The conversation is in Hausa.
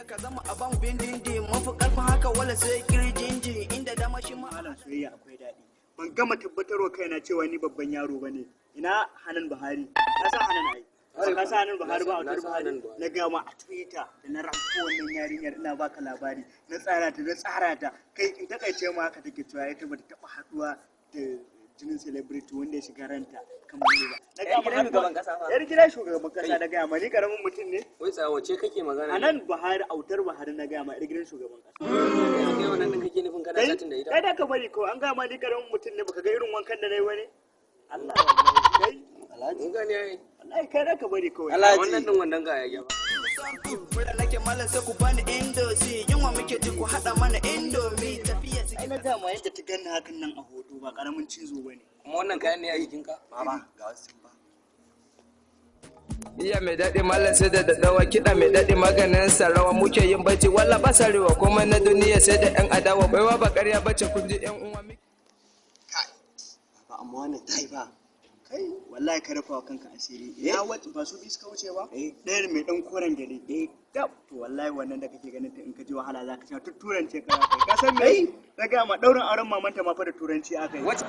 Saka ka zama a bamu bindindi, mun fi karfin haka, wala sai kirjinji inda dama shi ma. Malam, soyayya akwai daɗi. Ban gama tabbatarwa kaina cewa ni babban yaro bane. Ina Hanan Buhari? Ka san Hanan ai? Ba ka san Hanan Buhari ba? A Na san Buhari. Hanan Buhari. Na gama a Twitter da na ranko wannan yarinyar, ina baka labari, na tsara ta, na tsara ta. Kai, in takaice ma, haka take cewa ita bata taɓa haɗuwa da jinin celebrity wanda ya shiga ranta kamar ni ba. Na Yar gama gidan shugaban kasa fa. Yar gidan shugaban kasa, na gaya ma, ni karamin mutum ne? Wai tsaya, wace kake magana? Hanan Buhari, autar Buhari, na gaya ma, yar gidan shugaban kasa. Yanzu kai wannan din kake nufin kana Kai chatting da ita? Kai da ka bari ko an gaya ma ni karamin mutum ne, baka ga irin wankan da nayi wani? Allah, wallahi kai. Mun gane ai. Wallahi kai da ka bari kawai. Alhaji. Wannan din wannan ga ya ba. Mura nake malam, sai ku bani Indomie, yunwa muke ji, ku haɗa mana Indomie, tafiya Ai suke. na gama yadda ta ganni hakan nan a hoto ba karamin cizo bane. Kuma wannan kayan ne a jikinka? Baba, ga wasu ba. Iya mai daɗi malam sai da daddawa, kiɗa mai daɗi maganin sarawa, muke yin bacci wala basarewa, komai na duniya sai da yan adawa, baiwa ba ƙarya bace, kun ji yan uwa. Kai. Baba, amma wannan ta yi ba. Kai, wallahi ka rufa wa kanka asiri. Ina wacce ba su biyu suka wuce ba? Eh. Ɗayar mai ɗan koren gele. Eh. Dab, to wallahi wannan da kake ganin ta, in ka ji wahala za ka sha, tuturance ka za ka yi. Ka san me? Na gaya ma, ɗaurin auren mamanta ma fa da turanci aka yi. Wace?